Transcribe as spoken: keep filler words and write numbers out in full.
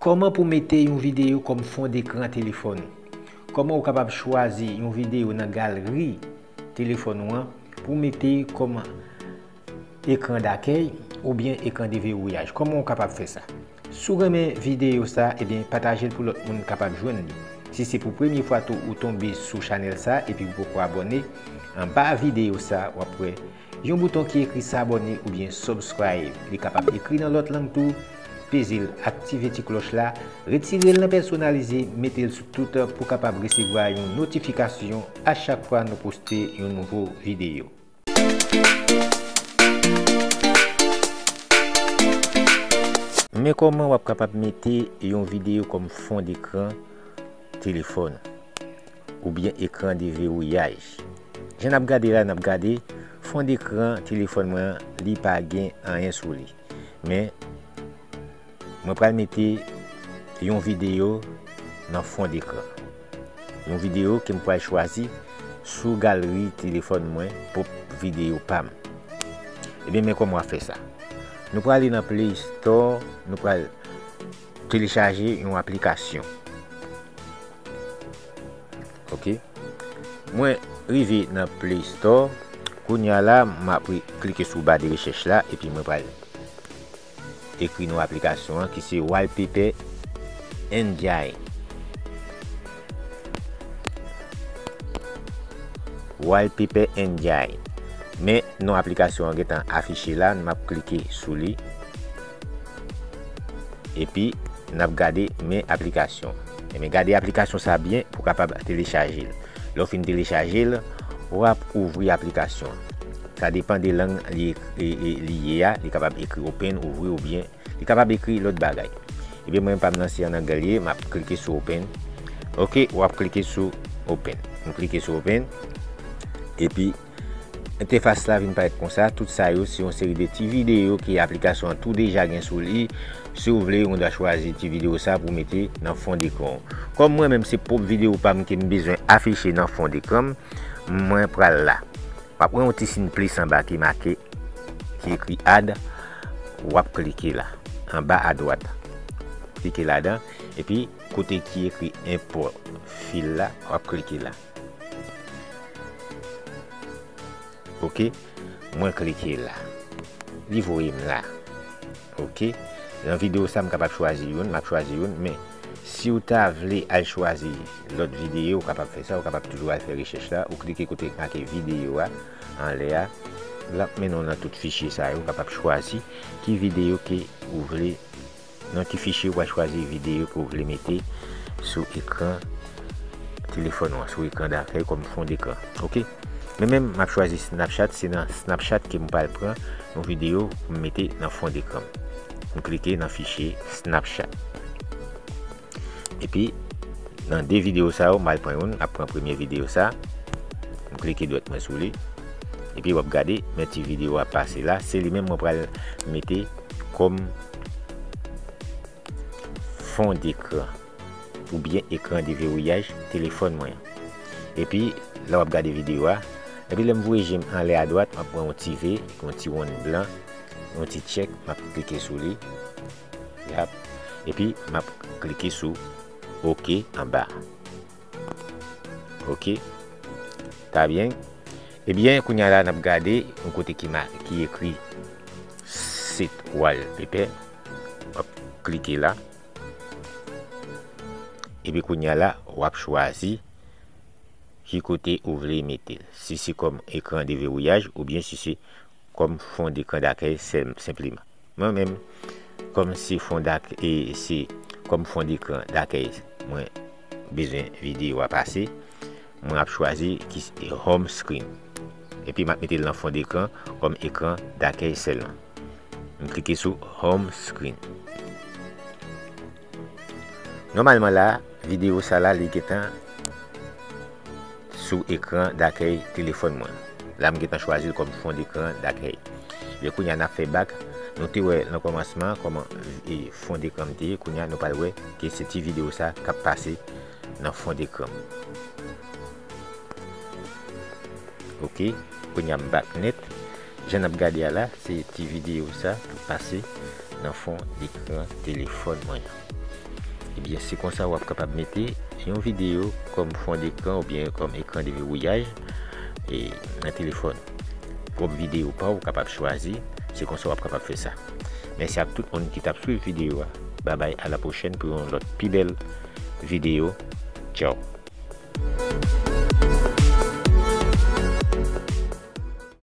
Kòman pou mete yon videyo kòm fon dekran telefòn? Kòman ou kapab chwazi yon videyo nan galri telefòn ou an pou mete kòm ekran dakèy oubyen ekran de vewouyaj? Kòman ou kapab fè sa? Si w renmen videyo sa, ebyen, pataje l pou lòt moun kapab jwenn li. Si se pou premye fwa tou ou tonbe sou chanèl sa epi ou poko abòne, anba videyo sa, w ap wè yon bouton ki ekri s'abonner oubyen subscribe. Li kapab ekri nan lòt lang tou. Peze l, aktive ti klòch la, retire l nan pèsonalize, mete l sou tout pou kapab resevwa yon notifikasyon a chak fwa nou poste yon nouvo videyo. Men kòman w ap kapab mete yon videyo kòm fon dekran telefòn oubyen ekran de vewouyaj. Jan n ap gade la, n ap gade fon dekran telefòn mwen an, li pa gen anyen sou li. Men, mwen pral mete yon videyo nan fon dekran. Yon videyo ke m pral chwazi sou galri telefòn mwen, pwòp videyo pa m. Ebyen, men kòman w ap fè sa. Nou prale nan Play Store, nou pral telechaje yon aplikasyon. Ok. Mwen rive nan Play Store. Kounye a la, m ap re-, klike sou ba de rechèch la, epi mwen pral ekri non aplikasyon an ki se Wallpaper Engine. Wallpaper Engine. Men non aplikasyon an gentan afiche la, m ap klike sou li. Epi, n ap gade men aplikasyon. Ebyen, gade aplikasyon sa byen pou w kapab telechaje l. Lè w fin telechaje l, w ap ouvri aplikasyon an. Sa depann de lang li, e, e, li ye a, li kapab ekri open, ouvri, oubyen li kapab ekri lòt bagay. Ebyen, mwen, pa m nan se an anglè li ye, m ap klike sou open. Ok, w ap klike sou open. M klike sou open. Epi, entèfas la vin parèt konsa. Tout sa yo se yon seri de ti videyo ke aplikasyon an tou deja gen sou li. Si w vle, ou gen dwa chwazi ti videyo sa pou w mete nan fon dekran w. Kòm mwen menm, se pwòp videyo pa m ke m bezwen afiche nan fon dekran m, mwen pral la. W ap wè yon ti siy plis anba ki make, ki ekri add, w ap klike la, anba adwat. Klike ladan, epi kote ki ekri import file la, w ap klike la. Ok, mwen klike la. Li voye m la. Ok, nan videyo sa, m kapab chwazi youn, m ap chwazi youn, men si w ta vle al chwazi lòt videyo, ou kapab fè sa, ou kapab toujou al fè rechèch la, ou klike kote k make videyo a, anlè a, l ap mennen w nan tout fichye sa yo, ou kapab chwazi ki videyo ke ou vle, nan ki fichye ou pral chwazi videyo ke w vle mete sou ekran telefòn ou an, sou ekran dakèy kòm fon dekran. Ok? Men menm, m ap chwazi Snapchat, se nan Snapchat ke m pral pran yon videyo pou m mete nan fon dekran m. M klike nan fichye Snapchat. Epi, nan de videyo sa yo, m al pran youn, m ap pran premye videyo sa. M klike dwèt mwen sou li. Epi, w ap gade, men ti videyo a pase la. Se li menm mwen pral mete kòm fon dekran oubyen ekran de vewouyaj telefòn mwen an. Epi, lè w ap gade videyo a, epi lè m voye je m anlè adwat, m ap pran yon ti V, yon ti wonn blan, yon ti tchèk, m ap klike sou li. Yap. Epi, m ap klike sou OK anba. OK. Ta byen. Ebyen, kounye a la, n ap gade yon kote ki ma-, ki ekri Set Wallpaper. W ap klike la. Epi kounye a la, w ap chwazi ki kote ou vle mete l. Si se kòm ekran de vewouyaj oubyen si se kòm fon dekran dakèy senp-, senpleman. Mwen menm, kòm se fon dak-, e se kòm fon dekran dakèy mwen bezwen videyo a pase, mwen ap chwazi ki se home screen. Epi m ap mete l nan fon dekran kòm ekran dakèy sèlman. M klike sou home screen. Nòmalman la, videyo sa la, li gentan sou ekran dakèy telefòn mwen. La, m gentan chwazi l kòm fon dekran dakèy. Ebyen, kounye a, n ap fè bak. Nou te wè nan kòmansman kòman, e, fon dekran m te ye. Kounye a, nou pral wè ke se ti videyo sa k ap pase nan fon dekran m. Ok, kounye a m bak nèt. Jan n ap gade a la, se ti videyo sa k ap pase nan fon dekran telefòn mwen an. Ebyen, se konsa w ap kapab mete yon videyo kòm fon dekran oubyen kòm ekran de vewouyaj e nan telefòn. Pwòp videyo pa w ou kapab chwazi, se konsa w ap kapab fè sa. Mèsi ak tout moun ki t ap swiv videyo a. Babay, a la pwochèn pou yon lòt pi bèl videyo. Tchaw.